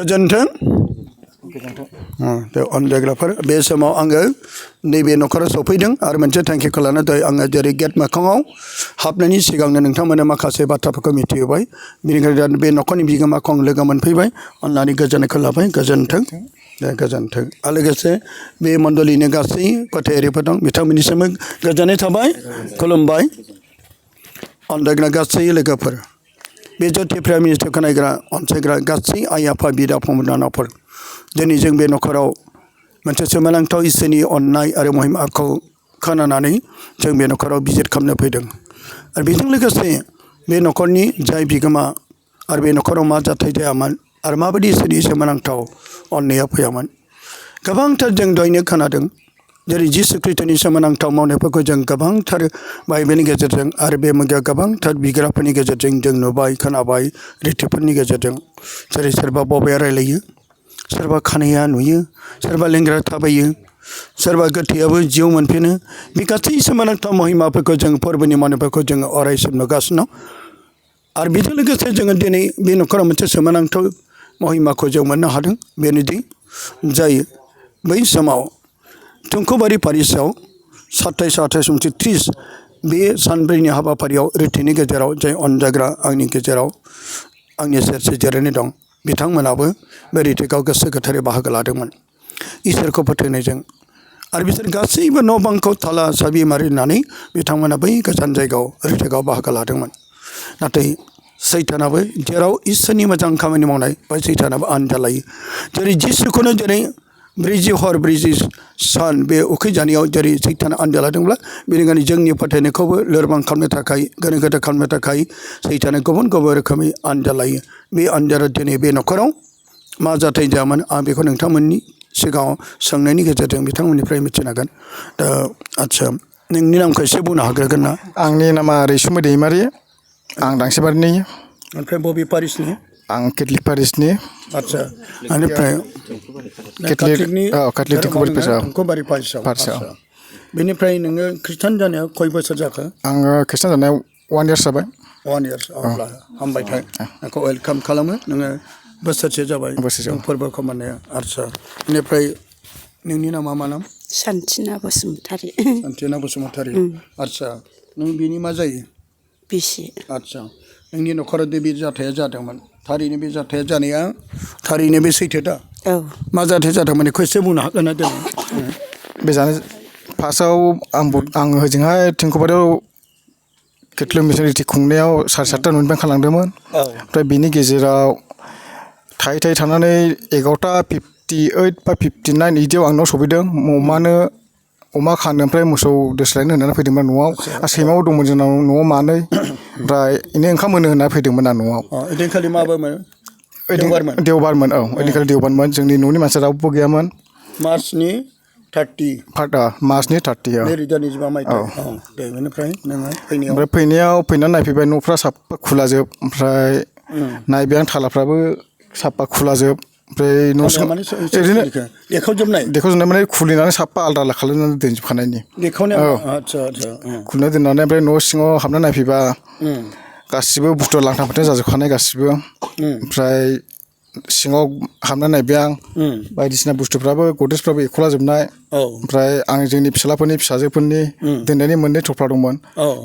गोजोन्थों अनजायग्राफोर बे समाव आङो नैबे न'खराव सफैदों आरो मोनसे थांखिखौ लानानै आङो जेरै गेट मोखाङाव हाबनायनि सिगांनो नोंथांमोननो माखासे बाथ्राफोरखौ मिथिहोबाय बेनिखायनो बे न'खरनि बिगोमाखौ आं लोगो मोनफैबाय अननानै गोजोननायखौ लाबाय गोजोन्थों गोजोन्थों आरो लोगोसे बे मण्डलिनि गासै गथायारिफोर दं बिथांमोननिसिमबो गोजोननाय थाबाय खुलुमबाय अनजायग्रा गासै लोगोफोर बे ज्योति प्राइम मिनिस्टारखौ नायग्रा अनसायग्रा गासै आइ आफा बिदा फंबायनानावफोर दिनै जों बे न'खराव मोनसे सोमोनांथाव इसोरनि अननाय आरो महिमाखौ खोनानानै जों बे न'खराव भिजिट खालामनो फैदों आरो बेजों लोगोसे बे न'खरनि जाय बिगोमा आरो बे न'खराव मा जाथाय जायामोन आरो माबायदि इसोरनि सोमोनांथाव अननाया फैयामोन गोबांथार जों दहायनो खोनादों जेरै जिसु ख्रीष्टनि सोमोनांथाव मावनायफोरखौ जों गोबांथार बाइबेलनि गेजेरजों आरो बे मुगायाव गोबांथार बिग्राफोरनि गेजेरजों जों नुबाय खोनाबाय रिटिफोरनि गेजेरजों जेरै सोरबा बबाया रायलायो सोरबा खानाया नुयो सोरबा लेंग्रा थाबायो सोरबा गोथैयाबो जिउ मोनफिनो बे गासै सोमोनांथाव महिमाफोरखौ जों फोरबोनि मावनायफोरखौ जोङो अरायसम नुगासिनो आरो बेजों लोगोसे जोङो दिनै बे न'खराव मोनसे सोमोनांथाव महिमाखौ जों मोननो हादों बेनोदि जाय बै समाव थुंखुबारि पारिसआव 27-28-29 बे सानब्रैनि हाबाफारियाव रिटिनि गेजेराव जाय अनजाग्रा आंनि गेजेराव आंनि सेर जिरायनाय दं बिथांमोनाबो बे रिटिकआव गोसो गोथारै बाहागो लादोंमोन इसोरखौ फोथायनायजों आरो बिसोर गासैबो न' बांखौ ताला साबि मारिनानै बिथांमोना बै गोजान जायगायाव रिटिकआव बाहागो लादोंमोन नाथाय सैतानाबो जेराव इसोरनि मोजां खामानि मावनाय बा सैतानाबो आनजाद लायो जेरै जिसुखौनो जेरै 40 हर 40 सान बे उखैजानायाव जेरै सैताना आनजाद लादोंब्ला बेनिखायनो जोंनि फोथायनायखौबो लोरबां खालामनो थाखाय गोनो गोथो खालामनो थाखाय सैताना गुबुन गुबुन रोखोमै आनजाद लायो बे आनजादा दिनै बे न'खराव मा जाथाय जायामोन आं बेखौ नोंथांमोननि सिगाङाव सोंनायनि गेजेरजों बिथांमोननिफ्राय मिथिनो हागोन दा आदसा नोंनि नामखौ एसे बुंनो हाग्रोगोन ना आंनि नामा रैसुमै दैमारि आं दांसेबारिनि ओमफ्राय बबे पारिसनि आं केथलिक पारिसनि आदसा बेनिफ्राय थुंखुबारि पारिसआव बेनिफ्राय नोङो खृष्टान जानायाव खय बोसोर जाखो आङो खृष्टान जानायाव 1 इयार्स जाबाय 1 इयार्स अब्ला हामबाय थाय नोंखौ वेलकाम खालामो नोङो बोसोरसे जाबाय जों फोरबोखौ मोननाया आदसा बेनिफ्राय नोंनि नामा मा नाम सान्थिना बसुमतारी सान्थिना बसुमतारी आदसा नों बिनि मा जायो बिसि आदसा नोंनि न'खराव बे जाथाया जादोंमोन थारैनो बे जाथाया जानाया थारैनो बे सैथो दा औ मा जाथाय जादोंमोन बेखौ एसे बुंनो हागोन ना दिनै बे जानाय फार्स्टआव आं होजोंहाय थुंखुबारियाव केथलिक मिसनारिटि खुंनायाव 7:30 न'निफ्राय ओंखारलांदोंमोन ओमफ्राय बिनि गेजेराव थायै थानानै 11:58 बा 59 बिदियाव आंनाव सफैदों अमा खानो ओमफ्राय मोसौ दोस्लायनो होननानै फैदोंमोन न'आव आरो सैमाबो दंमोन जोंनाव न'आव मानै ओमफ्राय इनो ओंखाम होनो होनना फैदोंमोन आं न'आव ओइदिनखालि माबामोन देवबारमोन औ ओइदिनखालि देवबारमोन जोंनि न'नि मानसिया रावबो गैयामोन मार्चनि 30 मार्चनि 30 2025 मायथाइ दे बेनिफ्राय नोङो ओमफ्राय फैनानै नायफैबाय न'फ्रा साफा खुलाजोब ओमफ्राय नायबाय आं थालाफ्राबो साफा खुलाजोब ओमफ्राय न' सिङाव ओरैनो देखावजोबनाय माने खुलिनानै साफा आलदा खालामनानै दोनजोबखानायनि खुलिनानै दोननानै ओमफ्राय न' सिङाव हाबनानै नायफैबा गासिबो बुस्थुआ लांथां फांथां जाजोबखानाय गासिबो ओमफ्राय सिङाव हाबनानै नायबाय आं बायदिसिना बुस्थुफ्राबो गद्रेजफ्राबो एख'लाजोबनाय ओमफ्राय आं जोंनि फिसालाफोरनि फिसाजोफोरनि दोननायनि मोननै थफ्ला दंमोन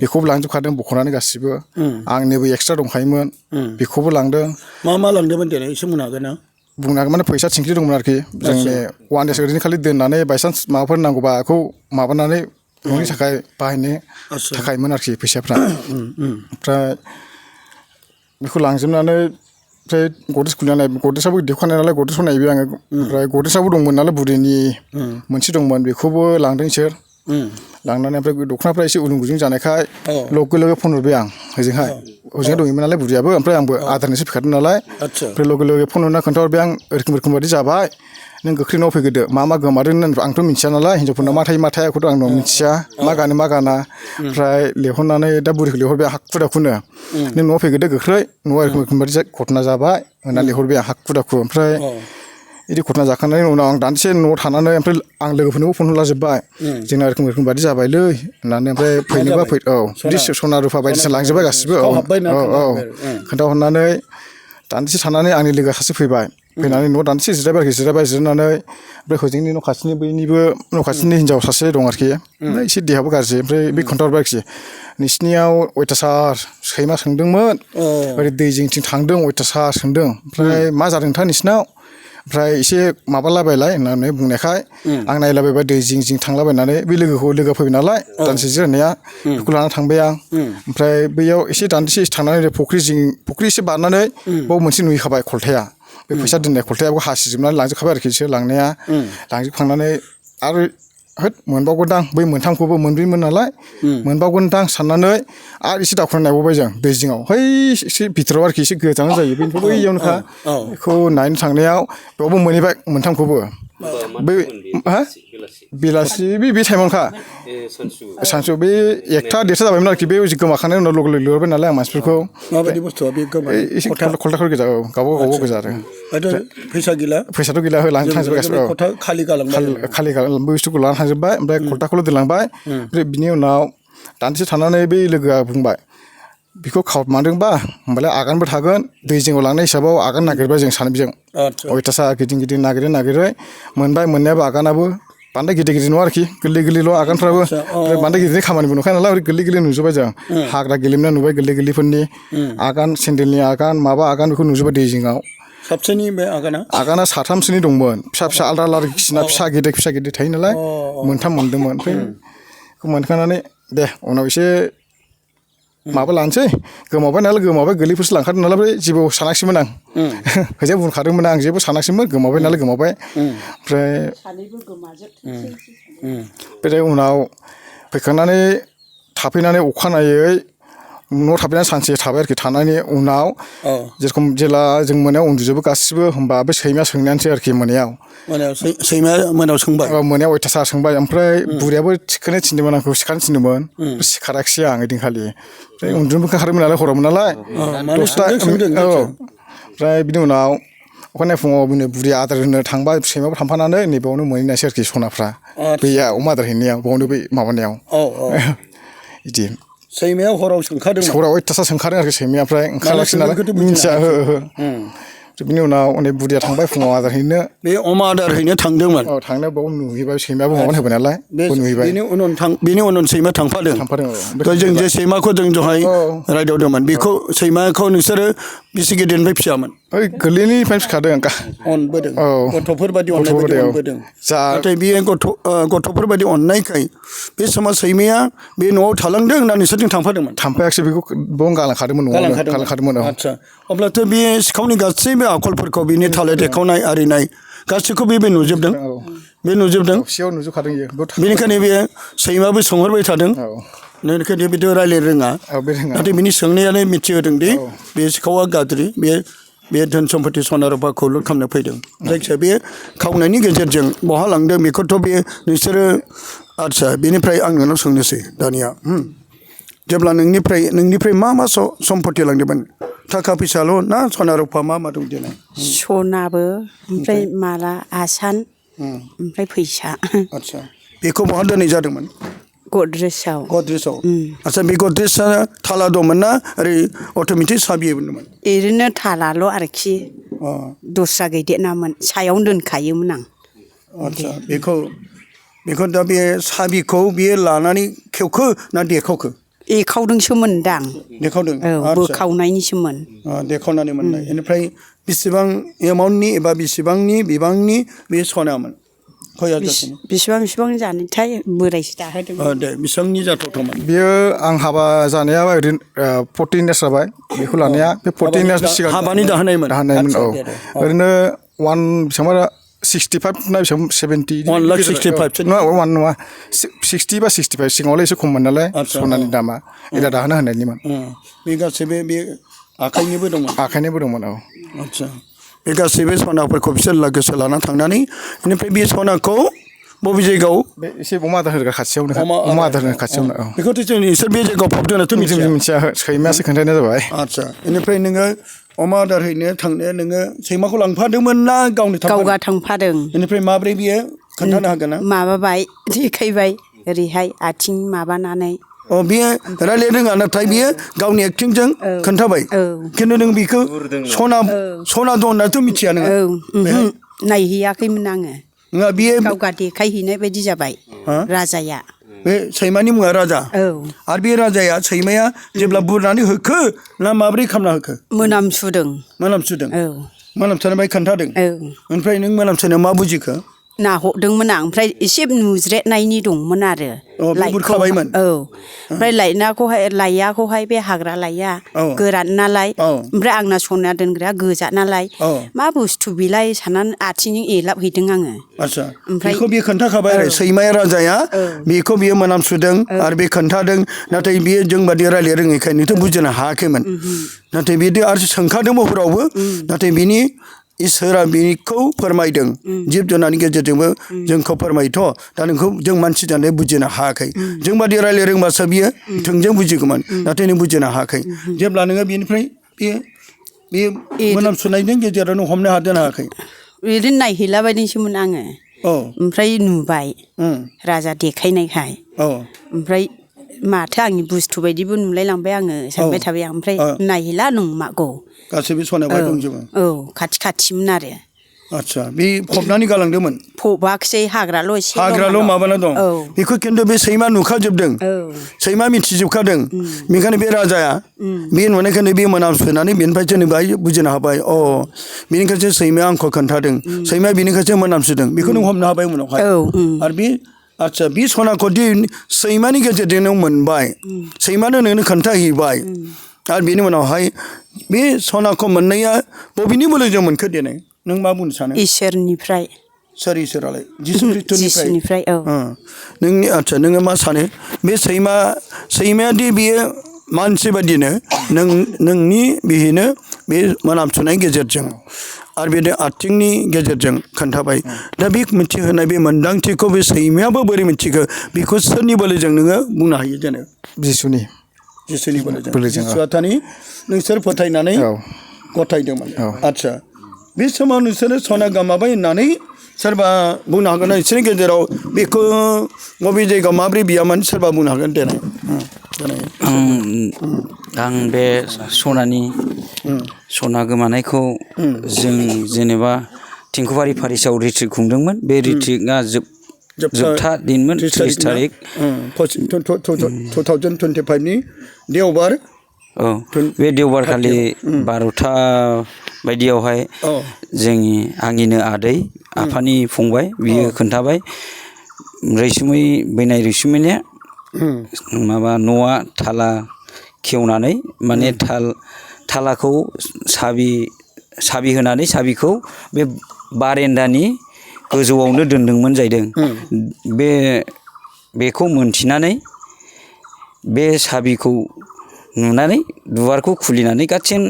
बेखौबो लांजोबखादों बख'नानै गासिबो आंनिबो एक्सट्रा दंखायोमोन बेखौबो लांदों मा लांदोंमोन देलाय एसे बुंनो हागोन ना बुंनो हागोन माने फैसा थिंख्लि दंमोन आरोखि जोंनि 1 इयार्स ओरैनो खालि दोननानै बायसान्स माबाफोर नांगौबा बेखौ माबानानै न'नि थाखाय बाहायनो थाखायमोन आरोखि फैसाफ्रा ओमफ्राय बेखौ लांजोबनानै ओमफ्राय गद्रेज खुलिनानै गद्रेजआबो देखानाय नालाय गद्रेजखौ नायबाय आङो ओमफ्राय गद्रेजआबो दंमोन नालाय बुरैनि मोनसे दंमोन बेखौबो लांदों इसोर लांनानै ओमफ्राय दख'नाफ्रा एसे उलुं गुजुं जानायखाय लोगो फन हरबाय आं ओजोंहाय दंमोन नालाय बुरैयाबो ओमफ्राय आंबो आदारनोसो फैखादों नालाय ओमफ्राय लोगो फन हरना खोन्थाहरबाय आं रोखोम बायदि जाबाय नों गोख्रै न'आव फैग्रोदो मा गोमादों आंथ' मिथिया नालाय हिन्जावफोरना मा थायो मा थाया बेखौथ' आंनाव मिथिया मा गाना ओमफ्राय लेंहरनानै दा बुरैखौ लेंहरबाय हाखु दाखुनो नों न'आव फैग्रोदो गोख्रै न'आव रोखोम बायदि घटना जाबाय होननानै लेंहरबाय आं हाखु दाखु ओमफ्राय बिदि घटना जाखांनायनि उनाव आं दानदिसे न'आव थानानै ओमफ्राय आं लोगोफोरनोबो फन हरलाजोबबाय जोंना रोखोम बायदि जाबायलै होननानै ओमफ्य फैनोबा बिदि सना रुफा बायदिसिना लांजोबबाय गासिबो औ खोन्थाहरनानै दान्दिसे थानानै आंनि लोगो सासे फैबाय फैनानै न'आव दान्दिसे जिरायबाय जिरायनानै ओमफ्राय हजोंनि न' खाथिनि बैनिबो न' खाथिनि हिनजाव सासे दं आरोखि ओमफ्राय एसे देहाबो गाज्रि ओमफ्राय बे खोन्थाहरबाय आरोखि नोंसिनियाव अयथासार सैमा सोंदोंमोन ओरै दै जिंथिं थांदों अयथासार सोंदों ओमफ्राय मा जादों नोंथां नोंसिनाव ओमफ्राय एसे माबालाबायलाय होननानै बुंनायखाय आं नायलाबायबाय दै जिं जिं थांलाबायनानै बे लोगो फैबाय नालाय दान्दिसे जिरायनाया बेखौ लाना थांबाय आं ओमफ्राय बैयाव एसे दान्दिसे थांनानै फुख्रि एसे बारनानै बाव मोनसे नुहैखाबाय खलथाया बे फैसा दोननाय खलथायाबो हासिजोबनानै लांजोबखाबाय आरोखि बिसोर लांनाया लांजोबखांनानै आरो होद मोनबावगोनदां बै मोनथामखौबो मोनब्रैमोन नालाय मोनबावगोनदां साननानै आरो एसे दावखोनानै नायबावबाय जों दै जिङाव है एसे भितराव आरोखि एसे गोजान जायो बेनिफ्राय बैयावनोखा बेखौ नायनो थांनायाव बेयावबो मोनहैबाय मोनथामखौबो बै बेलासि बे टाइमावनोखा सानसु बे 1टा 1:30 जाबायमोन आरोखि बे गोमाखांनायनि उनाव लोगो लिंहरबाय नालाय आं मानसिफोरखौ माबायदि बुस्थुआ बे गोमानाय एसे खलथाखौ गोजा गावबा गोजा आरो फैसाथ' गैला लानानै थांजोबबाय गासिबो खालि गालांबाय खालि बे बुस्थुखौ लानानै थांजोबबाय ओमफ्राय खलथाखौल' दोनलांबाय ओमफ्राय बिनि उनाव दान्दिसे थानानै बै लोगोआ बुंबाय बेखौ खावमादोंबा होमबालाय आगानबो थागोन दै जिङाव लांनाय हिसाबाव आगान नागिरबाय जों सानैजों अयथासार गिदिं नागिरै मोनबाय मोननायाबो आगानाबो बांद्राय गिदिर नङा आरोखि गोरलैल' आगानफ्राबो ओमफ्राय बांद्राय गिदिरनि खामानिबो नुखाया नालाय गोरलै नुजोबबाय जों हाग्रा गेलेमना नुबाय गोरलैफोरनि आगान सेन्देलनि आगान माबा आगान बेखौ नुजोबबाय दै जिङाव साबसेनि बे आगाना 3 दंमोन फिसा आलदा खिसिना फिसा गिदिर थायो नालाय 3 मोनदोंमोन ओमफ्राय बेखौ मोनखांनानै दे उनाव एसे माबा लानोसै गोमाबाय गोरलैफोरसो लांखादों नालाय ओमफ्राय जेबो सानाखिसैमोन आं होजों बुंखादोंमोन आं जेबो सानाखिसैमोन गोमाबाय ओमफ्राय बे उनाव फैखांनानै थाफैनानै अखानायै न'आव थाफैनानै सानसे थाबाय आरोखि थानायनि उनाव जेरखम जेला जों मोनायाव उन्दुजोबो गासिबो होमबा बे सैमाया सोंनायानोसै आरोखि मोनायाव सोंबाय मोनायाव अयथासार सोंबाय ओमफ्राय बुरियाबो थिखोनो थिनदोंमोन आंखौ सिखारनो थिनदोंमोन सिखाराखिसै आं ओइदिनखालि ओमफ्राय उन्दुनोबो ओंखारदोंमोन नालाय हरावमोन नालाय 10टा ओमफ्राय बिनि उनाव अखानायै फुङाव बुरिया आदार होनो थांबाय सैमाबो थांफानानै नैबेयावनो मोनहैनायसै आरोखि सनाफ्रा बैया अमा आदार हैनायाव बावनो बै माबानायाव बिदि सैमाया हराव सोंखादों हराव अयथासार सोंखादों आरोखि सैमाया ओमफ्राय ओंखाराखिसै नालाय मिन्थिया बिनि उनाव बुरिया थांबाय फुङाव आदार हैनो बे अमा आदार हैनो थांदोंमोन थांनायाव बाव नुहैबाय सैमायाबो माबानो होबाय नालाय नुहैबाय बेनि उनाव सैमा थांफादों जों जे सैमाखौ जों दहाय रायदावदोंमोन बेखौ सैमाखौ नोंसोरो बेसे गिदिरनिफ्राय फिसियामोन गोरलैनिफ्राय फिखादों अनबोदों गथ'फोर बायदि अनबोदों नाथाय बेयो गथ'फोर बायदि अननायखाय बे समाव सैमाया बे न'आव थालांदों ना नोंसोरजों थांफादोंमोन थांफायाखिसै बेखौ बावनो गालांखादोंमोन अब्लाथ' बे सिखावनि गासैबो आखलफोरखौ बिनि थालाय देखावनाय आरिनाय गासैखौबो बे नुजोबदों बेनिखायनो बे सैमाबो सोंहरबाय थादों बेनिखायनो बेथ' रायज्लायनो रोङा नाथाय बिनि सोंनायानो मिथिहोदों दि बे सिखावा गाज्रि बे धोन सम्पति सना रुपाखौ लुट खालामनो फैदों जायखिजाया बे खावनायनि गेजेरजों बहा लांदों बेखौथ' बे नोंसोरो आदसा बेनिफ्राय आं नोंनाव सोंनोसै दानिया जेब्ला नोंनिफ्राय मा सम्पति लांदोंमोन थाखा फैसाल' ना सना रुपा मा दं देनाय सनाबो ओमफ्राय माला आसान ओमफ्राय फैसा आदसा बेखौ बहा दोननाय जादोंमोन गद्रेजाव आदसा बे गद्रेजा थाला दंमोन ना ओरै अट'मेटिक साबि दंमोन ओरैनो थालाल' आरोखि दस्रा गैदेनामोन सायावनो दोनखायोमोन आं आदसा बेखौ दा बे साबिखौ बियो लानानै खेवखो ना देखावखो एखावदोंसोमोनदां देखावदों बोखावनायनिसोमोन देखावनानै मोननाय बेनिफ्राय बेसेबां एमाउन्टनि एबा बेसेबांनि बिबांनि बे सनामोन बेसेबां जानायथाय बोरायसो दाहोदों दे बेसेबांनि जाथावथावमोन बियो आं हाबा जानाया ओरैनो 14 इयार्स जाबाय बेखौ लानाया बे 14 इयार्सनि सिगां हाबानि दाहोनायमोन ओरैनो बेसेबां 65 ना बेसेबां 70 1,65,000 नङा 60 बा 65 सिगाङावलाय एसे खममोन नालाय सनानि दामा एदा दाहोना होनायनिमोन बे गासैबो बे आखाइनिबो दंमोन आदसा बे गासैबो सनाफोरखौ बिसोर गोसो लाना थांनानै बेनिफ्राय बे सनाखौ बबे जायगायाव बे एसे अमा आदार होग्रा खाथियावनो अमा आदार होग्रा खाथियावनो बेखौथ' जों नोंसोर बे जायगायाव फबदोंनाथ' मिथिया सैमायासो खोन्थानाय जाबाय आदसा बेनिफ्राय नोङो अमा आदार हैनो थांनाया नोङो सैमाखौ लांफादोंमोन ना गावगा थांफादों बेनिफ्राय माब्रै बियो खोन्थानो हागोन ना माबाबाय देखायबाय ओरैहाय आथिं माबानानै बियो रायलायनो रोङा नाथाय बियो गावनि एक्टिंजों खोन्थाबाय खिन्थु नों बेखौ सना दं होननाथ' मिथिया नोङो नायहैयाखैमोन आङो नङा बियो गावगा देखायहैनाय बायदि जाबाय राजाया बे सैमानि मुङा राजा आरो बे राजाया सैमाया जेब्ला बुरनानै होखो ना माब्रै खालामना होखो मोनामसुदों मोनामसुनाय खोन्थादों ओमफ्राय नों मोनामसुनायाव मा बुजिखो नाहरदोंमोन आं ओमफ्राय एसे नुज्रेदनायनि दंमोन आरो बुरखाबायमोन ओमफ्राय लाइयाखौहाय बे हाग्रा लाइया गोरान नालाय ओमफ्राय आंना सना दोनग्राया गोजा नालाय मा बुस्थु बेलाय साननानै आथिंजों एलाबहैदों आङो आच्छा बेखौ बियो खोन्थाखाबाय आरो सैमाया राजाया बेखौ बियो मोनामसुदों आरो बे खोन्थादों नाथाय बियो जोंबादि रायलायनो रोङैखायनोथ' बुजिनो हायाखैमोन नाथाय बिदि आरो सोंखादोंबो हरावबो नाथाय बिनि इसोरा बेखौ फोरमायदों जिब जुनारनि गेजेरजोंबो जोंखौ फोरमायथ' दा नोंखौ जों मानसि जानाय बुजिनो हायाखै जोंबादि रायलायनो रोंबासो बियो थोंजों बुजिगौमोन नाथाय नों बुजिनो हायाखै जेब्ला नोङो बेनिफ्राय बे मोनामसुनायनि गेजेराव नों हमनो हादों हायाखै बिदिनो नायहैलाबायदोंसोमोन आङो ओमफ्राय नुबाय राजा देखायनायखाय ओमफ्राय माथो आंनि बुस्थु बायदिबो नुलाय लांबाय आङो सानबाय थाबाय आं ओमफ्राय नायहैला नंमारगौ गासैबो सनायावहाय दंजोबो खाथि खाथिमोन आरो आच्छा बे फबनानै गालांदोंमोन फबाखिसै हाग्राल' माबाना दं बेखौ खिन्थु बे सैमा नुखाजोबदों सैमा मिथिजोबखादों बेनिखायनो बे राजाया बे नुनायखायनो बे मोनामसुनानै बेनिफ्रायसो नों बुजिनो हाबाय बेनिखायसो सैमाया आंखौ खोन्थादों सैमाया बेनिखायसो मोनामसुदों बेखौ नों हमनो हाबाय उनावहाय आरो बे आच्छा बे सनाखौ दि सैमानि गेजेरजों नों मोनबाय सैमानो नोंनो खोन्थाहैबाय आरो बेनि उनावहाय बे सनाखौ मोननाया बबेनि बोलोजों मोनखो देनाय नों मा बुंनो सानो इसोरनिफ्राय सोर इसोरालाय जिसु ख्रिस्टनिफ्राय नोंनि आच्छा नोङो मा सानो बे सैमायादि बियो मानसि बादिनो नोंनि बिहिनो बे मोनामसुनायनि गेजेरजों आरो बे आथिंनि गेजेरजों खोन्थाबाय दा बे मिथिहोनाय बे मोन्दांथिखौ बे सैमायाबो बोरै मिथिखो बेखौ सोरनि बोलोजों नोङो बुंनो हायो जेने जिसुनि बोलोजों जिसुआ थानि नोंसोर फोथायनानै गथायदोंमोन आच्छा बे समाव नोंसोरो सना गामाबाय होननानै सोरबा बुंनो हागोन नोंसोरनि गेजेराव बेखौ बबे जायगायाव माब्रै बियामोन सोरबा बुंनो हागोन देनाय आं बे सना गोमानायखौ जों जेनेबा थिंखुबारि फारिसाव रिट्रिट खुंदोंमोन बे रिट्रिटआ जोबथा दिनमोन 30 थारिख 2025नि देवबार बे देवबारखालि 12था बायदियावहाय आंनिनो आदै आफानि फंबाय बियो खोन्थाबाय रैसुमैनिया माबा न'आ थाला खेवनानै माने थालाखौ साबि होनानै साबिखौ बे बारेन्दानि गोजौआवनो दोनदोंमोन जाहैदों बेखौ मोनथिनानै बे साबिखौ नुनानै दुवारखौ खुलिनानै गासिन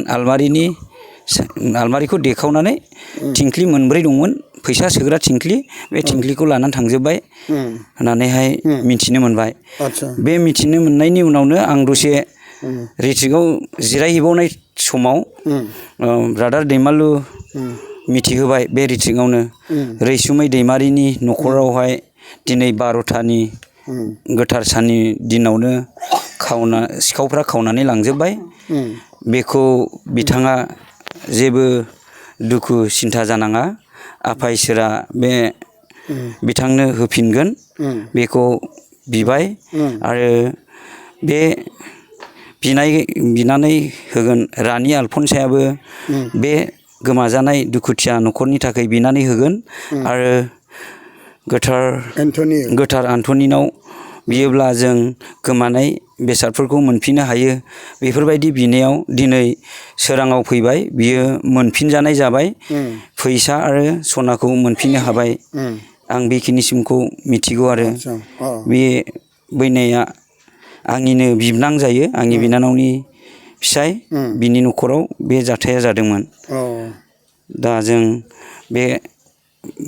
आलमारिखौ देखावनानै थिंख्लि मोनब्रै दंमोन फैसा सोग्रा थिंख्लि बे थिंख्लिखौ लानानै थांजोब्बाय होननानैहाय मिथिनो मोनबाय बे मिथिनो मोननायनि उनावनो आं दसे रिट्रिटआव जिरायहैबावनाय समाव ब्रादार दैमालु मिथिहोबाय बे रिट्रिटआवनो रैसुमै दैमारिनि न'खरावहाय दिनै 12थानि गोथार साननि दिनावनो सिखावफ्रा खावनानै लांजोब्बाय बेखौ बिथाङा जेबो दुखु सिन्था जानाङा आफा इसोरा बिथांनो होफिनगोन बेखौ बिबाय आरो बे बिनानै होगोन रानि आलफनसायाबो बे गोमाजानाय दुखुथिया न'खरनि थाखाय बिनानै होगोन आरो गोथार आन्थनिनाव बियोब्ला जों गोमानाय बेसादफोरखौ मोनफिननो हायो बेफोरबायदि बिनायाव दिनै सोराङाव फैबाय बियो मोनफिनजानाय जाबाय फैसा आरो सनाखौ मोनफिननो हाबाय आं बेखिनिसिमखौ मिथिगौ आरो बे बैनाया आंनिनो बिबनां जायो आंनि बिनानावनि फिसाय बिनि न'खराव बे जाथाया जादोंमोन दा जों बे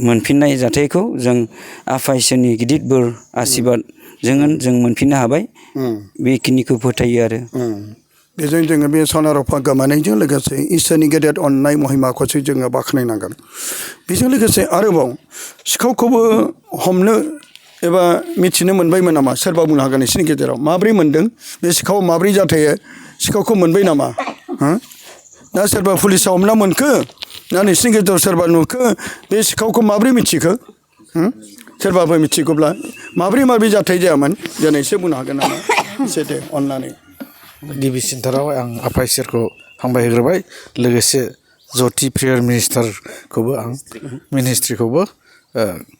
मोनफिननाय जाथायखौ जों आफा इसोरनि गिदिर बोर आशीर्बाद जों मोनफिननो हाबाय बेखिनिखौ फोथायो आरो बेजों जोङो बे सना रुफा गोमानायजों लोगोसे इसोरनि गेदेर अननाय महिमाखौसो जोङो बाख्नायनांगोन बेजों लोगोसे आरोबाव सिखावखौबो हमनो एबा मिथिनो मोनबायमोन नामा सोरबा बुंनो हागोन नोंसिनि गेजेराव माब्रै मोनदों बे सिखाव माब्रै जाथायो सिखावखौ मोनबाय नामा ना सोरबा पुलिसाव हमना मोनखो ना नोंसिनि गेजेराव सोरबा नुखो बे सिखावखौ माब्रै मिथिखो सोरबाबो मिथिगौब्ला माब्रै जाथाय जायामोन दिनै एसे बुंनो हागोन नामा एसे दे अननानै गिबिसिनथाराव आं आफा इसोरखौ हामबाय होग्रोबाय लोगोसे जति प्रेयार मिनिस्टारखौबो आं मिनिस्ट्रिखौबो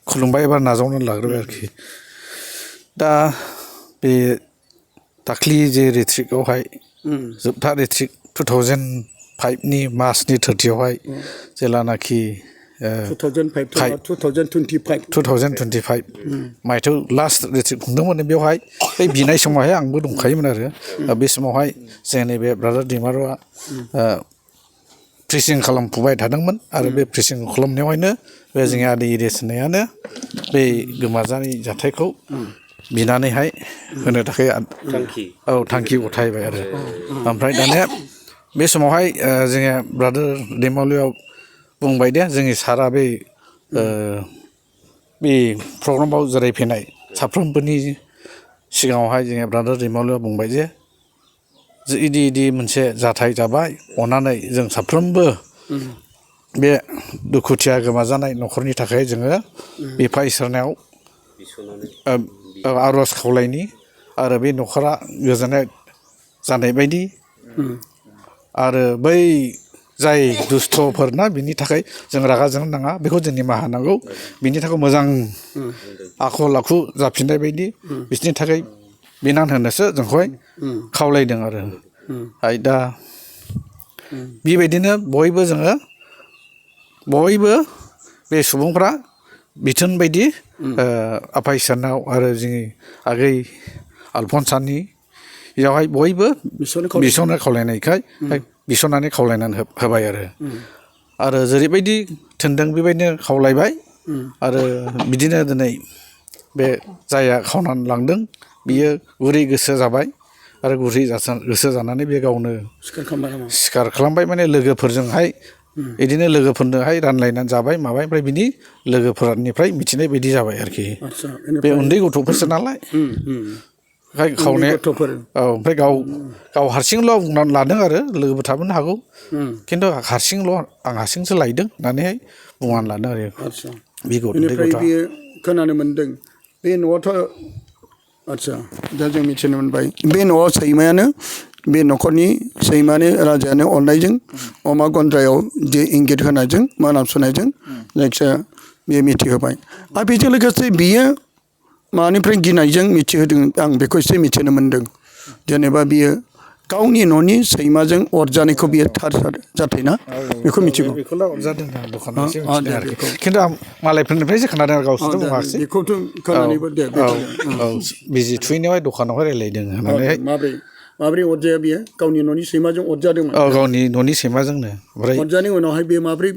खुलुमबाय एबा नाजावनानै लाग्रोबाय आरोखि दा बे दाख्लि जे रिट्रिकआवहाय जोबथा रिट्रिक 2005नि मार्चनि 30आवहाय जेलानाखि 2025 मायथाइयाव लास्ट रिट्रिक खुंदोंमोन बेवहाय बै बिनाय समावहाय आंबो दंखायोमोन आरो बे समावहाय जोंनि बे ब्रादार दैमारुआ प्रिसिं खालामफुबाय थादोंमोन आरो बे प्रिसिं खालामनायावहायनो बे जोंनि आदै एरिया सोनायानो बे गोमाजानाय जाथायखौ बिनानैहाय होनो थाखाय थांखि गथायबाय आरो ओमफ्राय दानिया बे समावहाय जोंनि ब्रादार दैमालुआ बुंबाय दे जोंनि सारा बे प्रग्रामाव जिरायफैनाय साफ्रोमबोनि सिगाङावहाय जोंनि ब्रादार दैमालुआ बुंबाय जे इदि मोनसे जाथाय जाबाय अननानै जों साफ्रोमबो बे दुखुथिया गोमाजानाय न'खरनि थाखाय जोङो बिफा इसोरनाव आर'ज खावलायनि आरो बे न'खरा गोजोननाय जानाय बायदि आरो बै जाय दुस्थ'फोरना बिनि थाखाय जों रागा जोंनो नाङा बेखौ जों निमाहा होनांगौ बिनि थाखाय मोजां आखल आखु जाफिननाय बायदि बिसोरनि थाखाय बिनान होनोसो जोंखौहाय खावलायदों आरो दा बेबायदिनो बयबो बे सुबुंफ्रा बिथोन बायदि आफा इसोरनाव आरो जोंनि आगै आलफनसानि बेयावहाय बयबो बिसनो खावलायनायखाय बिसनानै खावलायनानै होबाय आरो जेरैबायदि थिनदों बेबायदिनो खावलायबाय आरो बिदिनो दिनै बे जायहा खावनानै लांदों बियो गुरै गोसो जाबाय आरो गुरै गोसो जानानै बे गावनो सिखार खालामबाय माने लोगोफोरजोंहाय बिदिनो लोगोफोरनोहाय रानलायनानै जाबाय माबाय ओमफ्राय बिनि लोगोफोरनिफ्राय मिथिनाय बायदि जाबाय आरोखि बे उन्दै गथ'फोरसो नालाय खावनाय ओमफ्राय गाव हारसिंल' बुंनानै लादों आरो लोगोबो थाबोनो हागौ खिन्थु आं हारसिंसो लायदों होननानैहाय बुंनानै लादों आरो बे गथ'आ खोनानो मोनदों बे न'आवथ' आदसा दा जों मिथिनो मोनबाय बे न'आव सैमायानो बे न'खरनि सैमानो राजायानो अननायजों अमा गन्द्रायाव जे इंगित होनायजों मानाम सुनायजों जायखिजाया बियो मिथिहोबाय आरो बेजों लोगोसे बियो मानिफ्राय गिनायजों मिथिहोदों आं बेखौ एसे मिथिनो मोनदों जेनेबा बियो गावनि न'नि सैमाजों अरजानायखौ बियो थार जाथाय ना बेखौ मिथिगौ खिन्थु आं मालायफोरनिफ्रायसो खोनादों आरो गावसोरथ' बुङाखिसै बेखौथ' खोनानैबो दे बिजि थुयैनायावहाय दखानावहाय रायलायदों होननानै माब्रै अरजाया बियो गावनि न'नि सैमाजों अरजादोंमोन गावनि न'नि सैमाजोंनो ओमफ्राय अरजानायनि उनावहाय बे माब्रै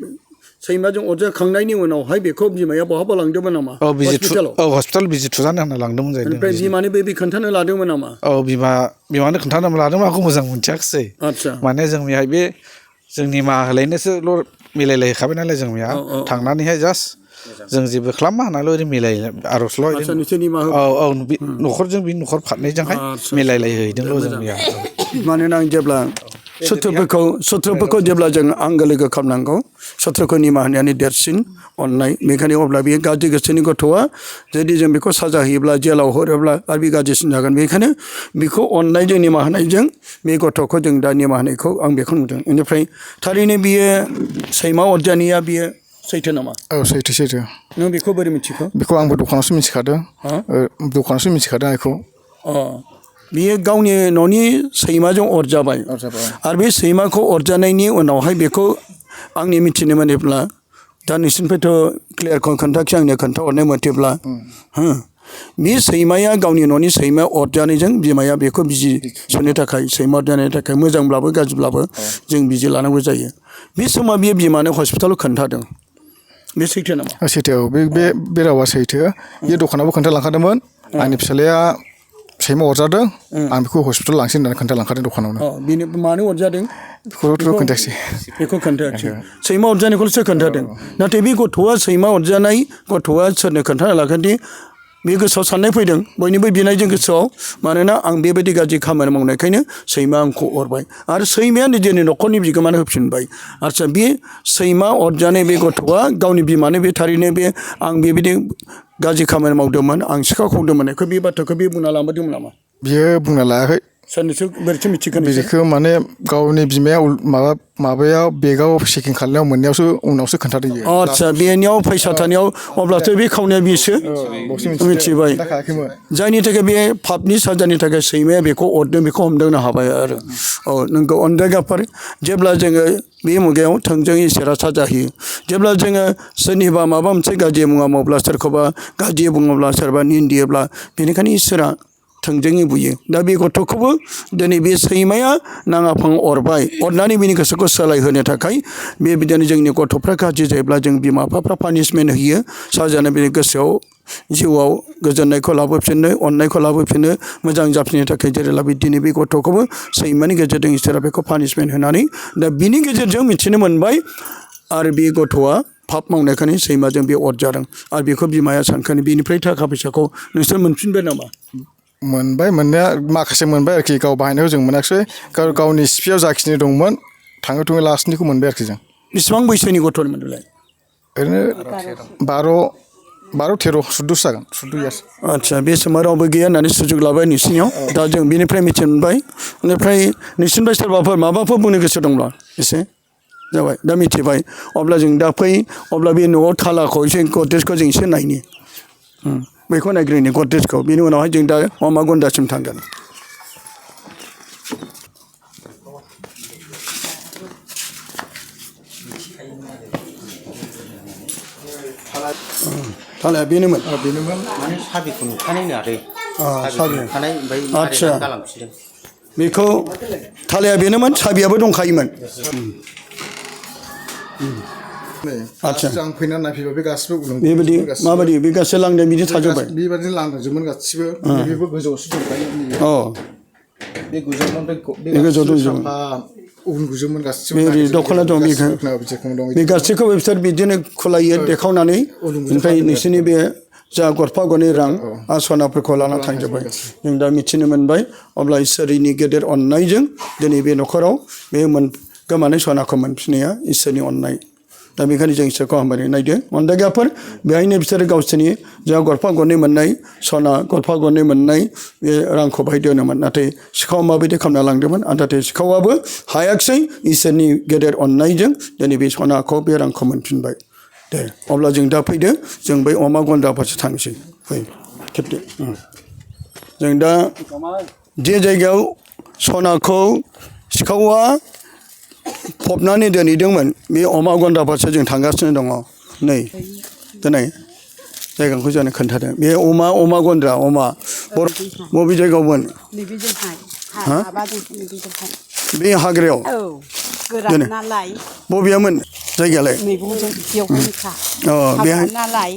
सैमाजों अरजाखांनायनि उनावहाय बेखौ बिमाया बहाबा लांदोंमोन नामा हस्पिटाल बिजि थुजानो होनना लांदोंमोन जाहैदों ओमफ्राय बिमानो बे खोन्थानो लादोंमोन नामा बिमानो खोन्थानो लादोंमोन आंखौ मोजां मोनथियाखिसै माने जों बेहाय बे जोंनि मा होलायनोसोल' मिलायलायखाबाय नालाय जों बेहा थांनानैहाय जास्ट जों जेबो खालामा होननानै ओरैनो मिलाय आर'जल' न'खरजों बे न'खर फारनैजोंहाय मिलायलायहैदोंल' जों बेहा मानोना आं जेब्ला सत्रफोरखौ जेब्ला जों आंगो लोगो खालामनांगौ सत्रखौ निमाहा होनायानो देरसिन अननाय बेखायनो अब्ला बे गाज्रि गोसोनि गथ'आ जुदि जों बेखौ साजा होयोब्ला जेलाव हरोब्ला आरो बे गाज्रिसिन जागोन बेखायनो बेखौ अननायजों निमाहा होनायजों बे गथ'खौ जों दा निमाहा होनायखौ आं बेखौ नुदों बेनिफ्राय थारैनो बियो सैमा अरजानाया बियो सैथो नामा सैथो नों बेखौ बोरै मिथिखो बेखौ आंबो दखानावसो मिथिखादों बेखौ बियो गावनि न'नि सैमाजों अरजाबाय आरो बे सैमाखौ अरजानायनि उनावहाय बेखौ आंनि मिथिनो मोनोब्ला दा नोंसिनिफ्रायथ' क्लियारखौ खोन्थाखि आंनो खोन्थाहरनाय मथेब्ला बे सैमाया गावनि न'नि सैमा अरजानायजों बिमाया बेखौ बिजि सुनो थाखाय सैमा अरजानायनि थाखाय मोजांब्लाबो गाज्रिब्लाबो जों बिजि लानांगौ जायो बे समाव बे बिमानो हस्पिटालाव खोन्थादों बे सैथो नामा सैथो बे रावा सैथो बे दखानावबो खोन्थालांखादोंमोन आंनि फिसाज्लाया सैमा अरजादों आं बेखौ हस्पिटाल लांसै होननानै खोन्थालांखादों दखानावनो बेनो मानो अरजादों बेखौ खोन्थायाखिसै सैमा अरजानायखौल'सो खोन्थादों नाथाय बे गथ'आ सैमा अरजानाय गथ'आ सोरनो खोन्थाना लाखादि बे गोसोआव साननाय फैदों बयनिबो बिनायजों गोसोआव मानोना आं बेबायदि गाज्रि खामानि मावनायखायनो सैमा आंखौ अरबाय आरो सैमाया निजेनि न'खरनि बिगोमानो होफिनबाय आच्चा बे सैमा अरजानाय बे गथ'आ गावनि बिमानो बे थारैनो बे आं बेबायदि गाज्रि खामानि मावदोंमोन आं सिखाव खावदोंमोन बे बाथ्राखौ बे बुंना लाबोदोंमोन नामा बियो बुंना लायाखै सोरनोसो बोरैथो मिथिगोन बेखौ माने गावनि बिमाया माबायाव बेगाव चेकिं खालामनायाव मोननायावसो उनावसो खोन्थादों बियो आच्चा बेनियाव फैसा थानायाव अब्लाथ' बे खावनाया बिसो मिथिबाय जायनि थाखाय बे पापनि साजानि थाखाय सैमाया बेखौ अरदों बेखौ हमदांनो हाबाय आरो औ नोंगौ अनदायगाफोर जेब्ला जोङो बे मुगायाव थोंजोङै इसोरा साजा होयो जेब्ला जोङो सोरनिबा माबा मोनसे गाज्रि मुवा मावब्ला सोरखौबा गाज्रि बुङोब्ला सोरबा निन्दियोब्ला बेनिखायनो इसोरा थोंजोङै बुयो दा बे गथ'खौबो दिनै बे सैमाया नाङा फाङा अरबाय अरनानै बिनि गोसोखौ सोलायहोनो थाखाय बेबायदिनो जोंनि गथ'फ्रा गाज्रि जायोब्ला जों बिमा बिफाफ्रा पानिशमेन्ट होयो साजानो बिनि गोसोआव जिउआव गोजोननायखौ लाबोफिननो अननायखौ लाबोफिननो मोजां जाफिननो थाखाय जेरैलाबो दिनै बे गथ'खौबो सैमानि गेजेरजों इसोरा बेखौ पानिशमेन्ट होनानै दा बिनि गेजेरजों मिथिनो मोनबाय आरो बे गथ'आ पाप मावनायखायनो सैमाजों बे अरजादों आरो बेखौ बिमाया सानखानि बेनिफ्राय थाखा फैसाखौ नोंसोर मोनफिनबाय नामा मोनबाय मोननाया माखासे मोनबाय आरोखि गाव बाहायनायाव जों मोनाखिसै गावनि सिफियाव जाखिनि दंमोन थाङै थुङै लास्टनिखौ मोनबाय आरोखि जों बेसेबां बैसोनि गथ'मोनलाय ओरैनो 12-13 14 जागोन 14 इयार्स आच्चा बे समाव रावबो गैया होननानै सुजुग लाबाय नोंसिनियाव दा जों बेनिफ्राय मिथिनो मोनबाय बेनिफ्राय नोंसिनिफ्राय सोरबाफोर माबाफोर बुंनो गोसो दंब्ला एसे जाबाय दा मिथिबाय अब्ला जों दा फै अब्ला बे न'आव थालाखौ एसे गद्रेजखौ जों एसे नायनि बेखौ नायग्रोनि गद्रेजखौ बेनि उनावहाय जों दा अमा गन्द्रासिम थांगोन थालाया बेनोमोन माने साबिखौ नुखानायनो आरो साबि नुखानाय ओमफ्राय आच्चा गालांफिनदों बेखौ थालाया बेनोमोन साबियाबो दंखायोमोन आच्चा आं फैनानै नायफैबाय बे गासिबो बेबायदि माबायदि बे गासै लांदों बिदि थाजोब्बाय बेबायदिनो लांजोबमोन गासिबो बेबो गोजौआवसो दंखायो अ बे गोजौआव बे गोजौआव दंजोबो उन गुजोबमोन गासिबो बे दख'ना दं बेखौ बे गासैखौबो बिसोर बिदिनो खुलायो देखावनानै ओमफ्राय नोंसोरनि बे जा गरफा गरनै रां सनाफोरखौ लाना थांजोब्बाय जों दा मिथिनो मोनबाय अब्ला इसोरनि गेदेर अननायजों दिनै बे न'खराव बे गोमानाय सनाखौ मोनफिननाया इसोरनि अननाय दा बेखायनो जों इसोरखौ हामबाय नायदो अनदायगाफोर बेहायनो बिसोरो गावसोरनि जा गरफा गरनै मोननाय सना गरफा गरनै मोननाय बे रांखौ बाहाय दोनोमोन नाथाय सिखावा माबायदि खालामना लांदोंमोन नाथाय सिखावाबो हायाखिसै इसोरनि गेदेर अननायजों दिनै बे सनाखौ बे रांखौ मोनफिनबाय दे अब्ला जों दा फैदो जों बै अमा गन्द्रा फारसे थांसै फै खेबदो जों दा जे जायगायाव सनाखौ सिखावा फबनानै दोनहैदोंमोन बे अमा गन्द्रा फारसे जों थांगासिनो दङ नै दिनै जायगाखौ जोंनो खोन्थादों बे अमा गन्द्रा अमा बबे जायगायावमोन बे हाग्रायाव बबेयामोन जायगायालाय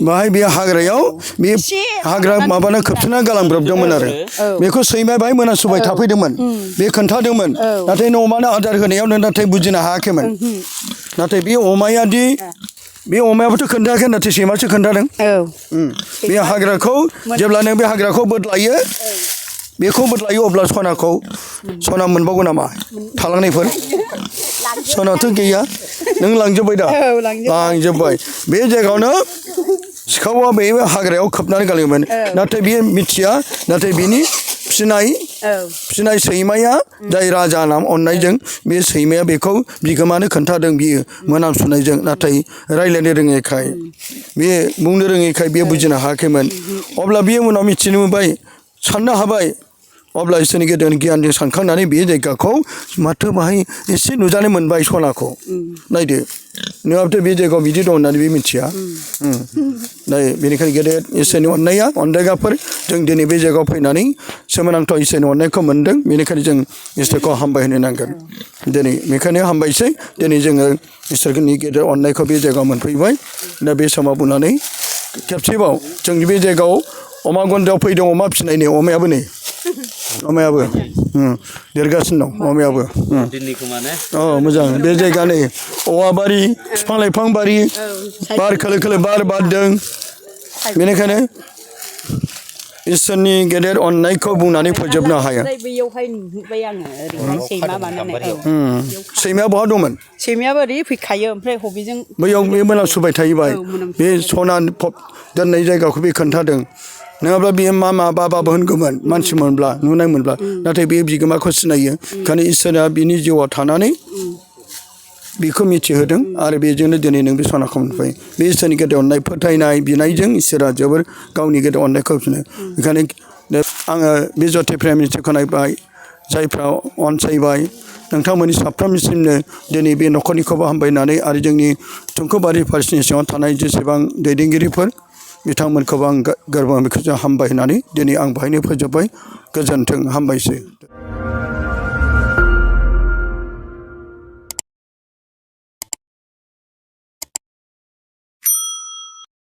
बाहाय बे हाग्रायाव बे हाग्रा माबाना खोबथेना गालांब्रबदोंमोन आरो बेखौ सैमाया बाहाय मोनासुबाय थाफैदोंमोन बे खोन्थादोंमोन नाथाय अमानो आदार होनायाव नाथाय बुजिनो हायाखैमोन नाथाय बे अमायादि बे अमायाबोथ' खोन्थायाखै नाथाय सैमासो खोन्थादों बे हाग्राखौ जेब्ला नों बे हाग्राखौ बोदलायो बेखौ बोदलायो अब्ला सना मोनबावगोन नामा थालांनायफोर सनाथ' गैया नों लांजोब्बाय दा लांजोब्बाय बे जायगायावनो सिखावा बे हाग्रायाव खोबनानै गालांयोमोन नाथाय बियो मिथिया नाथाय बिनि फिसिनाय सैमाया जाय राजा नाम अननायजों बे सैमाया बेखौ बिगोमानो खोन्थादों बियो मोनामसुनायजों नाथाय रायज्लायनो रोङैखाय बे बुंनो रोङैखाय बियो बुजिनो हायाखैमोन अब्ला बियो उनाव मिथिनो मोनबाय साननो हाबाय अब्ला इसोरनि गेदेर गियानजों सानखांनानै बे जायगाखौ माथो बाहाय एसे नुजानो मोनबाय सनाखौ नायदो नङाबाथ' बे जायगायाव बिदि दं होननानै बे मिथिया नै बेनिखायनो गेदेर इसोरनि अननाया अनदायगाफोर जों दिनै बे जायगायाव फैनानै सोमोनांथाव इसोरनि अननायखौ मोन्दों बेनिखायनो जों इसोरखौ हामबाय होनो नांगोन दिनै बेखायनो हामबायसै दिनै जोङो इसोरनि गेदेर अननायखौ बे जायगायाव मोनफैबाय दा बे समाव बुंनानै खेबसेबाव जोंनि बे जायगायाव अमा गन्द्रायाव फैदों अमा फिसिनायनि अमायाबो नै अमायाबो देरगासिनो दं अमायाबो मोजां बे जायगा नै औवा बारि बिफां लाइफां बारि बार खोलो खोलो बार बारदों बेनिखायनो इसोरनि गेदेर अननायखौ बुंनानै फोजोबनो हाया ओमफ्राय बैयावहाय नुबाय आङो ओरैहाय सैमा बानायनाय सैमाया बहा दंमोन सैमायाबो ओरै फैखायो ओमफ्राय हबिजों बैयाव बे मोनामसुबाय थाहैबाय औ, मोनामसुबाय बे सना दोननाय जायगाखौ बे खोन्थादों नङाब्ला बेयो मा बाबाबो होनगौमोन मानसि मोनब्ला नुनाय मोनब्ला नाथाय बे बिगोमाखौ सिनायो ओंखायनो इसोरा बिनि जिउआव थानानै बेखौ मिथिहोदों आरो बेजोंनो दिनै नों बे सनाखौ मोनबाय बे इसोरनि गेदेर अननाय फोथायनाय बिनायजों इसोरा जोबोर गावनि गेदेर अननायखौ होफिनो ओंखायनो आङो बे जथे प्रेम मिथिखौ नायबाय जायफ्रा अनसायबाय नोंथांमोननि साफ्रोमनिसिमनो दिनै बे न'खरनिखौबो हामबायनानै आरो जोंनि थुंखुबारि फारसिनि सिङाव थानाय जेसेबां दैदेनगिरिफोर बिथांमोनखौबो आं गोरबोनिफ्राय हामबाय होननानै दिनै आं बेहायनो फोजोबबाय गोजोन्थों हामबायसै